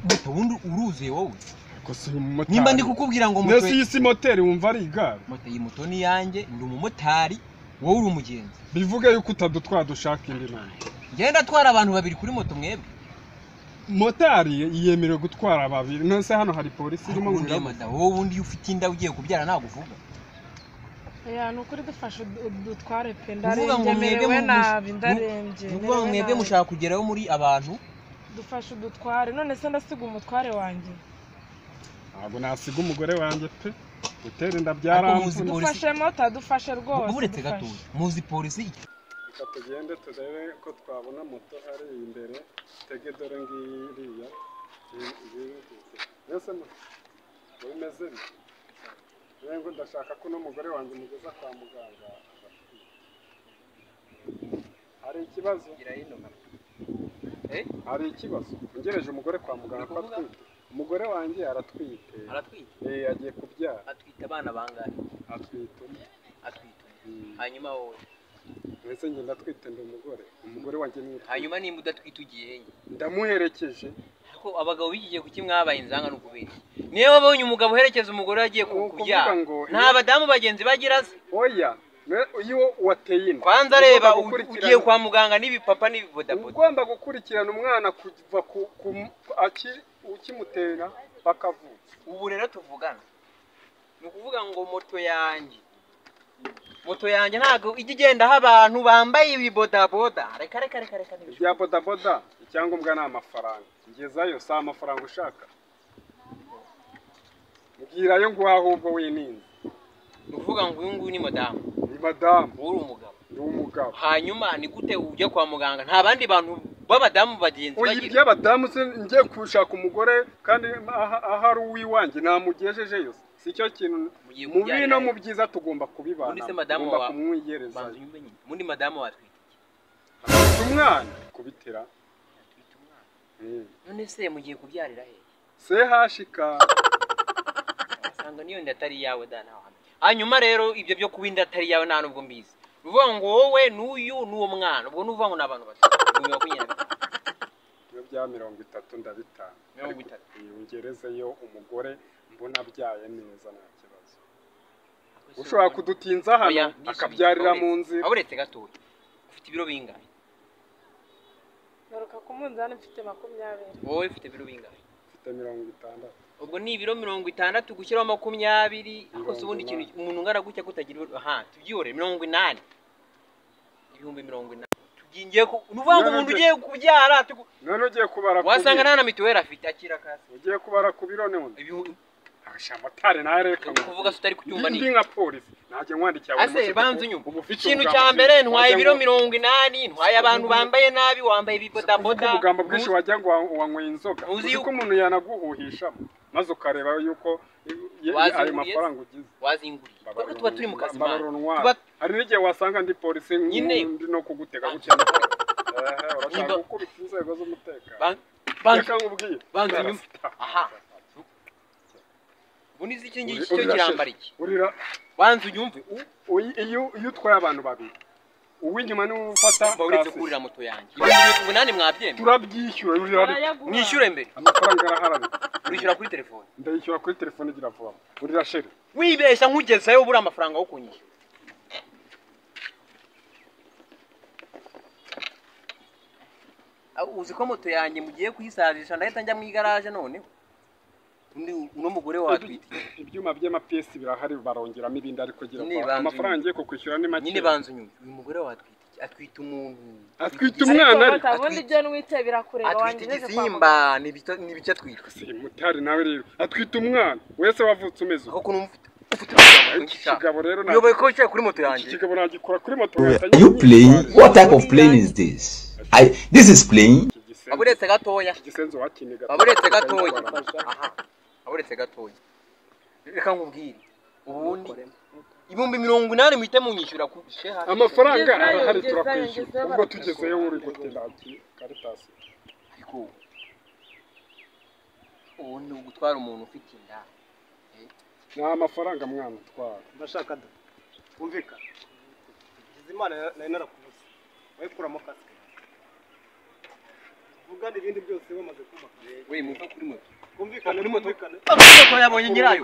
Moto wundi uruzuye wowe. Ko si umumotari. Nimba ndi kukubwira ngo moto. Nese iyi si moteri wumva ari igare. Moto iyi moto ni yanjye, ndi umumotari, wowe uri umugenzi. Bivuge yuko utadutwara dushaka indi none. Ngenda atwara abantu babiri kuri moto mwebwe. Motari yemerewe gutwara babiri. None se hano hari polisi irimo ngo iramuda. Wowe ubundi iyo ufite inda ugiye kubyara ntabwo uvuga. Ya nukuri dufashe dutware pe ndarembye merewe nabi ndarembye. Nukuvuga ngo mwebwe mushaka kugerayo muri abantu. Dufashe udutware none se ndasiga umutware wanjye. Ntabwo nasiga umugore wanjye pe. Gutera inda byaramvuna. Dufashe moto dufashe rwose. Buretse gato muzi polisi. Reka tugende turebe ko twabona moto hari imbere tege dore ngiriya. Mbese bimeze bite? Ngo ndashaka ko n'umugore wanjye mugeza kwa muganga. Hari ikibazo? Hari ikibazo. Ngereje umugore kwa muganga ko atwite. Umugore wanjye aratwite. Aratwite? Agiye kubyara. Atwite abana bangahe? Atwite umwe. Atwite umwe. Hanyuma wowe? Mbese njye ndatwite ndi umugore. Umugore wanjye ni. Hanyuma nimba udatwite ugiye he? Ndamuherekeje. Ariko abagabo bigiye kuki mwabaye inzanga no kubera iki? Niyo wabonye umugabo uherekeza umugore agiye kubyara. Nta badamu bagenzi bagira se? Oya. Iyo wateye inda. Kwanza reba ugiye kwa muganga n'ibipapa n'ibibodaboda. Ugomba gukurikirana umwana kuva ku ukimutera bakavuka. Ubu rero tuvugana. Ni ukuvuga ngo moto yanjye. Moto yanjye ntago ijya igendaho abantu bambaye ibibodaboda. Reka reka reka reka. Ibya bodaboda icyangombwa ni amafaranga. Ngezayo si amafaranga ushaka. Mbwirayo ngo ahubwo wininze. Ni ukuvuga ngo uyu nguyu ni madamu. Ni madamu. Wowe uri umugabo. Ndi umugabo. Hanyuma ni gute ujya kwa muganga nta bandi bantu b'abadamu bagenzi bagira? Oya iby'abadamu se ngiye gushaka umugore kandi ahari uwiwanjye namugejejeyo. Si cyo kintu mu bibi no mu byiza tugomba kubibana. Tugomba kumwigereza. Mundi madamu watwite iki? Atwite umwana. Kubitira. Atwite umwana. None se mugiye kubyarira he? Sehashika. Asanga niyo nda atari yawe da nawe. Hanyuma rero ibyo byo kuba inda atari yawe nta nubwo mbizi. Uvuga ngo wowe n'uyu n'uwo mwana ubwo nuvuga ngo n'abantu batatu. Iyo bya 30 ndabitanga. 30. Ungerezeyo umugore mbona abyaye neza nta kibazo. Ushobora kudutinza hano akabyarira mu nzira. Aburetse gatoya. Ufite ibiro bingahe? Ngaruka ku munzani mfite 20. Wowe ufite ibiro bingahe? Mfite 60. Ubwo ni ibiro 60 gushyiraho 20 ariko se ubundi ikintu umuntu ungana gutya kutagira aha tubyihorere 80. Ibihumbi 80. Tugiye ko nuvuga ngo umuntu ugiye kubyara none ugiye kubara wasanga nta na mituweli afite akira kasi. Ugiye kubara ku biro none. Motari nawe reka kuvuga se utari kucyumva ni ndi nka polisi najye nkwandikira buri munsi. Banze unyumva. Ikintu cya mbere ntwaye ibiro 80 ntwaye abantu bambaye nabi wambaye ibibodaboda. Ubugambo bwinshi wajya ngo wanyweye inzoga. Uzi ko umuntu yanaguhuhishamo maze ukareba yuko ayo mafaranga ugize. Wazinguriye. Kuko tuba turi mu kazi man. Hari n'igihe wasanga ndi polisi ndi no kugutega gutya. Urashaka gukubita inzego z'umutekano. Reka nkubwire. Banze unyumva. Aha. Ubundi iki ngiki cyo kirambara iki? Urira. Banze unyumve. Iyo utwaye abantu babiri uw'inyuma ni ufata uretse kurira moto yanjye. 8000 mwabyemeye. Turabyishyura urira. Mwishyure mbere. Amafaranga araharana. Urishyura kuri telefone. Ndayishyura kuri telefone igira vuba. Urira shere. Wibeshya nkugezayo ubura amafaranga yo kunyishyura. Uzi ko moto yanjye mugiye kuyisazisha ndahita njya mu igaraje noneho. Undi uno mugore watwite. Ibyuma by'amapiyesi birahari barongeramo ibindi ariko gira amafaranga ngiye kukwishyura ni make. Nyine banze unyumve. Uyu mugore watwite iki? Atwite umuntu. Atwite umwana ariko. Ubundi ibyo nwite birakureba wanjye. Atwite igisimba ni ibice atwite. Si mutari nawe rero. Atwite umwana. Wese wavutse umeze uko. Kuko numufite. Ikigabo rero na. Uyoboye ko wicaye kuri moto yanjye. Ikigabo nagikora kuri moto yanjye. Are you playing? What type of plane is this? This is playing. Aburetse gatoya. Igisenzo wakiniga. Aburetse gatoya. Aha. Aburetse gatoya. Reka nkubwire. Ubundi 80,000 muhite munyishyura ku sheha. Amafaranga arahari turakwishyura. Ubwo tugezeyo uri gutera Caritas. Ariko ubundi ugutwara umuntu ufite inda. Nta mafaranga mwana utwara. Ndashaka da. Umvika. Gizimana nari narakubuze. Wayikuramo kasike. Tuvugane ibindi byose bamaze kubaka. We muva kuri moto. Kumvikane kuri moto. Moto yabonye nyirayo.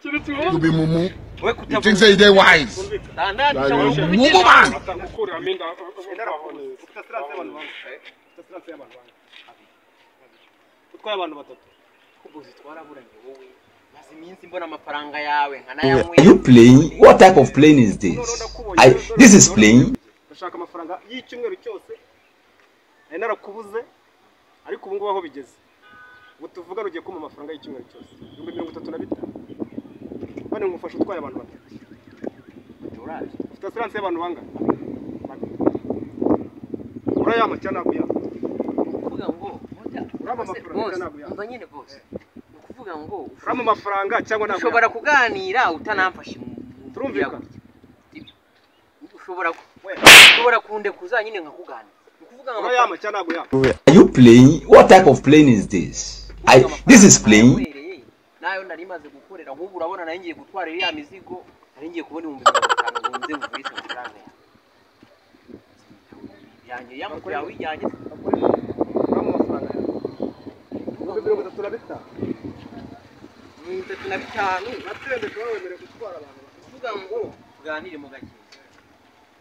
You be mumu. We You think say they wise? Mumu man. Atagukuramo inda. Ufite asiranse y'abantu bangahe? Ufite asiranse y'abantu bangahe? Utwaye abantu batatu. Kubuzi twaraburanye wowe. Maze iminsi mbona amafaranga yawe nkanayanywe. Are you playing? What type of plane is this? This is playing. Ndashaka amafaranga y'icyumweru cyose. Nari narakubuze ariko ubu ngubu aho bigeze. Ubu tuvugana ugiye kumpa amafaranga y'icyumweru cyose. 35,000. Bane ngufasha utwaye abantu batatu. Ufite asiranse y'abantu bangahe? Urayama cyangwa ntabwo uyama? Kuvuga ngo urama amafaranga cyangwa ntabwo uyama? Umva nyine boss. Ukuvuga ngo urama amafaranga cyangwa ntabwo ushobora kuganira utanamfashe. Turumvikana. Ushobora kundekuza nyine nkakuganira. Ukuvuga ngo urayama cyangwa ntabwo uyama? Are you playing? What type of plane is this? This is playing. Nayo nari maze gukorera nk'ubu urabona nari ngiye gutwara iriya mizigo, nari ngiye kubona 50,000 ngo nze ngurishe amafaranga yanjye. Ya moto yawe ijyanye. Urama amafaranga yawe. 35,000. 35. Natende wowe wemerewe gutwara abantu. Kuvuga ngo tuganire mu gake.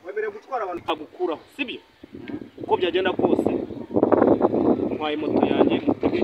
Wemerewe gutwara abantu agukuraho, sibyo? Uko byagenda kose ntwaye moto yanjye mutege